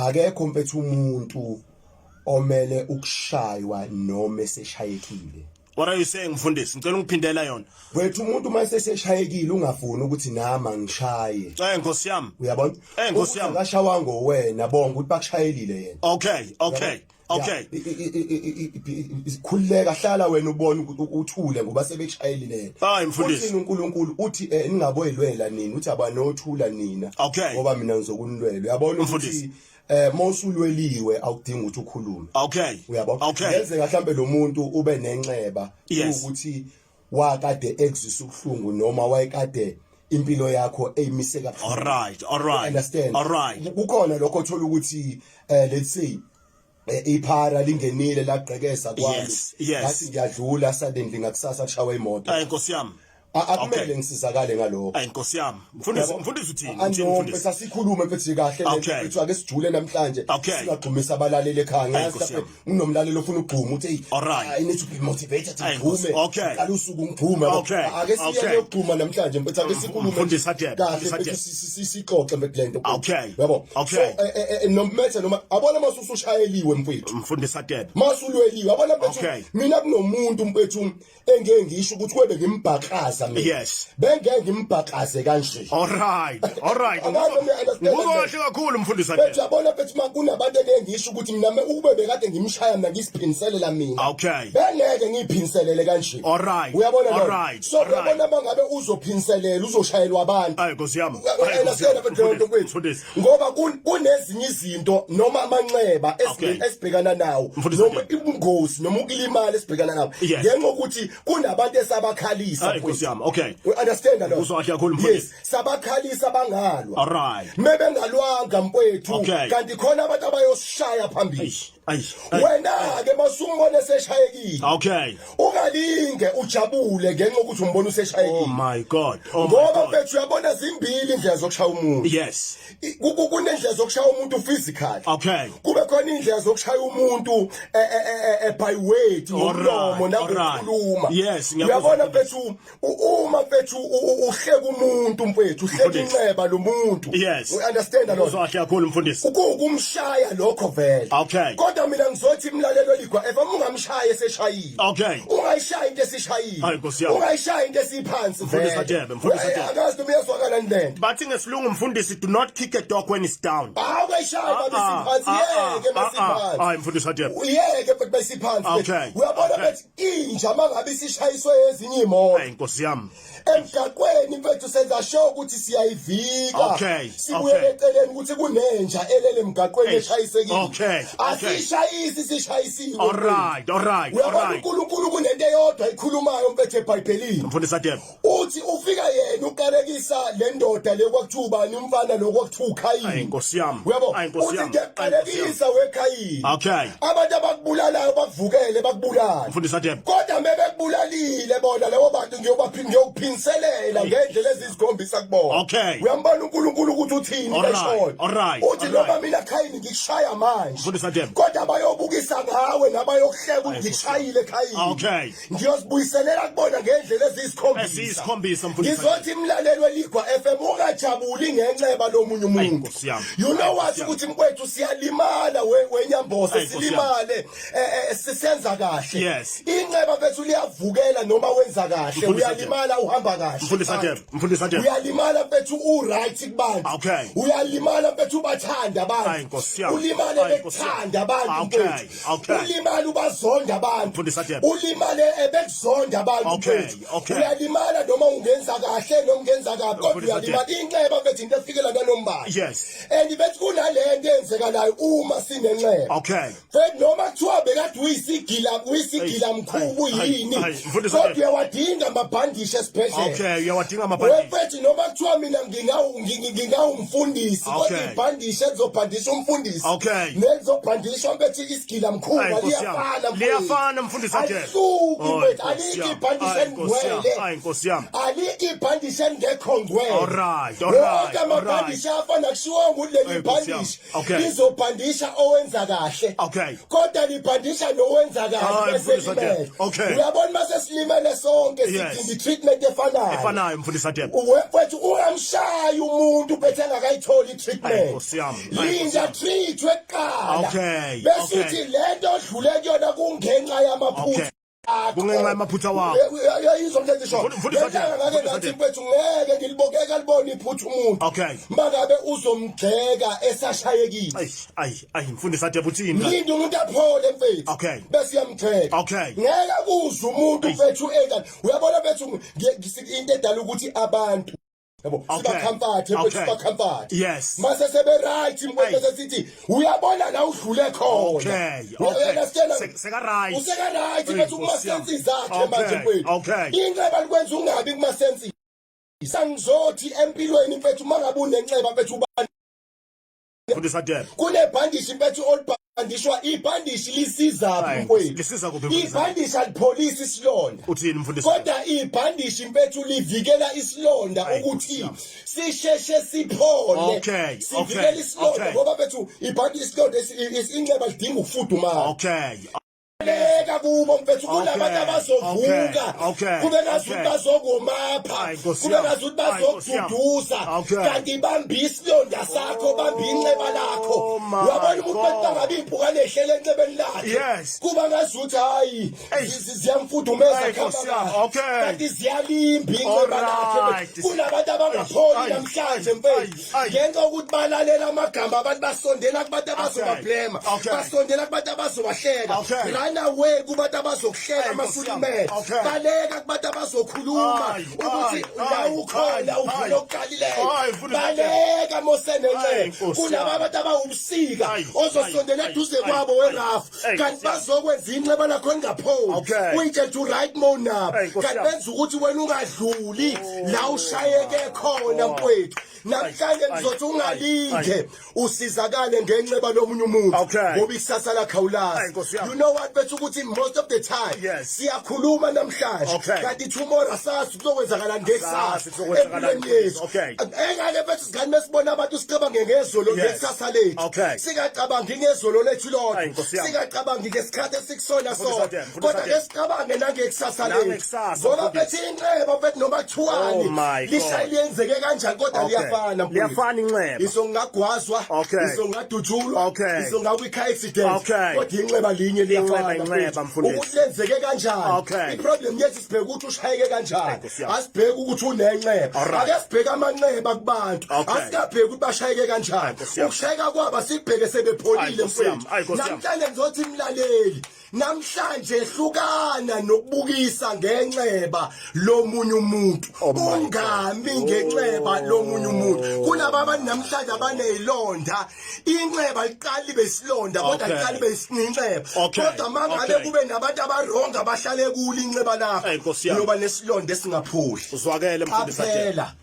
Akekho mfethu umuntu omele ukushaywa noma eseshayekile. What are you saying, mfundisi? Ngicela ungiphindela yona. Wethu, umuntu uma eseshayekile, ungafuni ukuthi nami angishaye. Nkosi yami. Uyabona? Nkosi yami. Akashawanga wena, bonga ukuthi bakushayelile yena. Okay. Khululeka, hlala wena, ubone ukuthi uthule ngoba sebekushayelile yena. Hayi, mfundisi. Uthini uNkulunkulu? Uthi ningaboyilwela nini, uthi abanothula nina ngoba mina ngizokunilwela. Uyabona Mfundisi. ukuthi mawusulweliwe awudingi ukuthi ukhulume. Uyabona? Ngenzeka mhlambe lo muntu ube nenxeba ukuthi wakade ekuzwisa ubuhlungu noma wayekade impilo yakho eyimise kabuhlungu. All right. Understand? All right. Kukhona lokho othola ukuthi let's say iphara lingenile lagqekeza kwami. Ngathi ngiyadlula, suddenly ngakusasa kushawa imoto. Ay, Nkosi yami. Akumele ngisizakale ngalokho. Ay, Nkosi yami. Mfundisi, mfundisi, uthini? Uthini, Ano, mfundisi? mfethu, asikhulume mfethu kahle le mfethu, ake sijule namhlanje. Singagxumisa abalaleli ekhaya. Ay, Ngazi Nkosi mhlawumbe yami. kunomlaleli ofuna ukugxuma, uthi, "Hey, I need to be motivated, Ay, Nkosi. ngigxume." Qala usuku ngigxume, yabo. Ake siyeke ukugxuma namhlanje mfethu, ake sikhulume Mfundisi Hadebe, kahle Mfundisi mfethu, Hadebe. sixoxe mfethu lento. Yabo. So nomethe noma abona mase usushayeliwe mfethu. Mfundisi Hadebe. Masulweliwe, yabona mfethu, mina kunomuntu mfethu engeke ngisho ukuthi kwebe ngimbhakaza mina. Bengeke ngimbhakaze kanje. All right. Angazi noma uya-understand Ngikuzwa le kahle kakhulu, mfundisi Mfethu, Hadebe. yabona mfethu, ma kunabantu engeke ngisho ukuthi mina ukube bekade ngimshaya mina ngisiphindiselela mina. Bengeke ngiphindiselele kanje. Uyabona All lo? right. So All right. uyabona mangabe uzophindiselela, uzoshayelwa abantu. Ay, Nkosi yami. Ay, Nkosi Understand yami. mfethu leyo nto kwethu? Mfundisi. Ngoba kunezinye izinto noma amanxeba esibhekana nawo Mfundisi noma Hadebe. ubungozi noma ukulimala esibhekana nawo ngenxa yokuthi kunabantu esabakhalisa. Ay, Nkosi yami. Okay. We understand lo? Ngikuzwa kahle kakhulu, mfundisi. Yes, sabakhalisa bangalwa. All right. Mebengalwanga mfowethu, kanti khona abantu abayosishaya phambili. Eish, eish, eish. Wena ke masumbone seshayekile. Ungalinge ujabule ngenxa yokuthi umbona useshayekile. Oh my God. Oh my Ngoba God. mfethu, uyabona, zimbili indlela zokushaya umuntu. Kunendlela zokushaya umuntu physically. Kube khona indlela zokushaya umuntu by word, ngomlomo nangokukhuluma. Ngiyakuzwa, Uyabona mfundisi. mfethu, uma mfethu uhleka umuntu mfethu, uhleka Mfundisi. inxeba lomuntu. Yes. You understand lo? Ngikuzwa kahle kakhulu, mfundisi. Kuwukumshaya lokho vele. Kodwa mina ngizothi imlalelo Ligwa FM, ungamshaya eseshayile. Ungayishaya into esishayile. Hayi, Nkosi yami. Ungayishaya into esiphansi Mfundisi vele. Hadebe, Mfundisi Hadebe. Akazi noma iyazwakala lento. Bathi ngesilungu, mfundisi, do not kick a dog when it's down. Hawu, ungayishaya babe siphansi, yeke masiphansi. Hayi, mfundisi Hadebe. Uyeke futhi besiphansi. Uyabona bethi inja mangabe isishayiswe ezinye imoto. Hayi, Nkosi yami. Emgaqweni mfethu, senza sure ukuthi siyayivika. Sibuyele eceleni ukuthi kunenja elele emgaqweni eshayisekile. Asishayisi sishayisiwe. All right. Uyabona, uNkulunkulu kunento eyodwa ikhulumayo mfethu eBhayibhelini. Mfundisi Hadebe. Uthi ufika yena uqalekisa le ndoda le kwakuthiwa ubani, umfana lo kwakuthiwa uKhayini. Hayi, Nkosi yami. Uyabo? Hayi, Nkosi Uthi yami. ngiyaqalekisa weKhayini. Abantu abakubulalayo bakuvukele bakubulala. Mfundisi Hadebe. Kodwa mebekubulalile bona labo bantu, ngiyokuphindiselela ngendlela eziyisikhombisa kubona. Uyambona uNkulunkulu ukuthi uthini eshoyo? Uthi noma mina Khayini ngikushaya manje. Mfundisi Hadebe. Kodwa bayobukisa ngawe nabayokuhleka ukuthi ngikushayile Khayini. Ngiyozibuyiselela kubona ngendlela eziyisikhombisa. Eziyisikhombisa, mfundisi. Ngizothi imlaleli weLigwa FM, ungajabuli ngenxeba lomunye Ayi, umuntu. Nkosi yami. You know Ayi, what Nkosi yami. ukuthi mkwethu siyalimala wenyambozo, Ayi, Nkosi yami. silimale sisenza kahle. Inxeba mfethu liyavukela noma wenza kahle, Mfundisi Hadebe. uyalimala uhamba kahle. Mfundisi Hadebe, Mfundisi Hadebe. Uyalimala mfethu u-right kubantu. Uyalimala mfethu ubathanda abantu. Ayi, Nkosi yami. Ulimale Ayi, Nkosi yami. bekuthanda abantu mfethu. Ulimale ubazonda abantu. Mfundisi Hadebe. Ulimale ebekuzonda abantu mfethu. Uyalimala noma ungenza kahle noma ungenza kabi, kodwa Mfundisi Hadebe. uyalimala. Inxeba mfethu into efikela nanombani. And bethi kunalento eyenzekalayo uma sinenxeba. Mfethu, noma kuthiwa bekade uyisigila mkhubu Ayi, yini, ayi, Mfundisi kodwa Hadebe. uyawadinga amabhandishi esibhedlela. Okay, uyawadinga amabhandishi. Mfethu, noma kuthiwa mina ngingawumfundisi, kodwa ibhandishi elizobhandisha umfundisi nelizobhandishwa Kuthiwa mfethu isigila mkhuba Ayi, Nkosi yami. liyafana mfethu. Liyafana, mfundisi Hadebe. Alihluki Ayi, mfethu, Nkosi alikho yami. ibhandishi Ayi, Nkosi yami. elingcwele. Ayi, Nkosi yami. Alikho ibhandishi elingekho ngcwele. Alright, alright, Wonke amabhandishi afana kushiwo ukuthi leli Ayi, Nkosi yami. bhandishi Okay. lizobhandisha owenza kahle. Okay. Kodwa libhandisha nowenza kahle Hayi, bese mfundisi Hadebe. limele. Okay. Uyabona mase silimele sonke Yes. sidinga i-treatment efanayo. Efanayo mfundisi Hadebe. Mfethu ungamshayi umuntu bethe engakayitholi Ayi, i-treatment. Nkosi yami. Ayi, Nkosi Linda yami. treatwe kuqala. Okay, Bese okay. uthi lento odlule kuyona kungenxa yamaphutha. Okay. akho. Kungenxa yamaphutha wakho. Uyayizwa mfethu isho. Mfundisi Hadebe, Lelanga ngake Mfundisi ngathi Hadebe. mfethu ngeke ngilibokeka libone iphutha umuntu. Okay. Mangabe uzomgxeka esashayekile. Ayi, ayi, ayi mfundisi Hadebe uthini? la? Mlinde umuntu aphole mfethu. Okay. Bese uyamgxeka. Okay. Ngeke kuze umuntu mfethu enjani. Uyabona mfethu into edala ukuthi abantu yabo Okay. sibakhamfathe mfethu Okay. sibakhamfathe. Yes. Mase sebe right mfethu Ayi. sesithi uyabona la udlule khona. Okay, okay. Understand? Seka right. Useka right Eyi, mfethu kuma Nkosi yami. senses zakhe Okay, manje mfethu. okay. Inxeba likwenza ungabi kuma senses. Sangizothi empilweni mfethu mangabe unenxeba mfethu uba Mfundisi Hadebe. kunebhandishi mfethu olibhandishwa ibhandishi lisiza Hayi, mfethu lisiza kuphi, mfundisi Hadebe? ibhandishi alipholisi isilonda Uthini mfundisi? kodwa ibhandishi mfethu livikela isilonda Hayi, ukuthi Nkosi yami. sisheshe siphole Okay, sivikela okay, isilonda okay. ngoba mfethu ibhandishi isilonda inxeba lidinga ukufudumala Okay. Leka kubo mfethu kunabantu Okay, abazovuka okay, kube ngazuthi okay. bazokomapha Hayi, Nkosi kube yami. ngazuthi Hayi, Nkosi yami. bazokududuza Okay. kanti bamba isilonda sakho bamba inxeba lakho Oh my uyabona umuntu God. bethi bangabe impukane ehlele enxebeni lakhe Yes. kuba ngazuthi hayi Eyi. ziyamfudumeza Hayi, kuhamba Nkosi yami. kahle. Okay. kanti ziyalimba inxeba lakhe Alright. kunabantu abangapholi Ayi, namhlanje ayi, mfethu ayi. ngenxa yokuthi balalela amagama abantu basondela kubantu abazobablema Okay. basondela kubantu abazobahleka Okay. run away kubantu abazokuhleka Ayi, Nkosi yami. amasulimele Okay. baleka kubantu abazokhuluma Ayi, ukuthi ayi, la ayi, ukhona ayi, uvula ayi. okuqalileyo Ayi, mfundisi. baleka Ayi, mosenenxeba Nkosi kulaba yami. abantu abawubusika Ayi, ozosondela ayi, eduze ayi, kwabo ayi, werafu ayi, kanti Nkosi yami. bazokwenza inxeba lakho lingapholi Okay. uyitshela ukuthi right mo nabo Ayi, Nkosi kanti yami. benza ukuthi wena ungadluli la ushayeke khona mfowethu namhlanje Ayi, ngizothi ayi, ungalinge ayi. usizakale ngenxeba lomunye umuntu Okay. ngoba ikusasa lakho Ayi, awulazi Nkosi yami. you know what bethu ukuthi most of the time Yes. siyakhuluma namhlanje Okay. kanti tomorrow asazi kuzokwenzakala ngekusasa Asazi kuzokwenzakalani. empilweni yethu Okay. engake bethu singani mesibona abantu sicabange ngezolo Yes. ngekusasa lethu Okay. singacabangi ngezolo lethu lodwa Ayi, Nkosi yami. singacabangi ngesikhathi esikusona Mfundisi sona Hadebe, Mfundisi kodwa Hadebe. ke sicabange nangekusasa lethu Nangekusasa, ngoba Mfundisi. bethi inxeba mfethu noma kuthiwani Oh my God. lishaye liyenzeke kanjani kodwa Okay. liyafana mfundisi. Liyafana inxeba. Iso ngingagwazwa Okay. iso ngingadutshulwa Okay. iso ngakwi-car accident Okay. kodwa inxeba linye liyafana Inxeba, inxeba, mfundisi. mfundisi. Ukuthi lenzeke kanjani Okay. i-problem yethu sibheke ukuthi ushayeke kanjani Nkosi yami. asibheke ukuthi unenxeba Alright. ake sibheke amanxeba kubantu Okay. asikabheki ukuthi bashayeke kanjani Nkosi yami. ukushayeka kwabo asibheke Ayi, sebepholile Nkosi yami. mfethu Ayi, Nkosi yami. namhlanje ngizothi mlaleli namhlanje hlukana nokubukisa ngenxeba lomunye umuntu Oh my God. ungami ngenxeba lomunye umuntu kulaba abantu namhlanje abanezilonda inxeba liqala libe isilonda kodwa Okay. liqala libe isinxeba Okay. kodwa mangabe Okay. kube nabantu abaronga abahlale kulo inxeba lakho Ayi, Nkosi yami. uyoba nesilonda esingapholi Uzwakele mfundisi Hadebe. qaphela.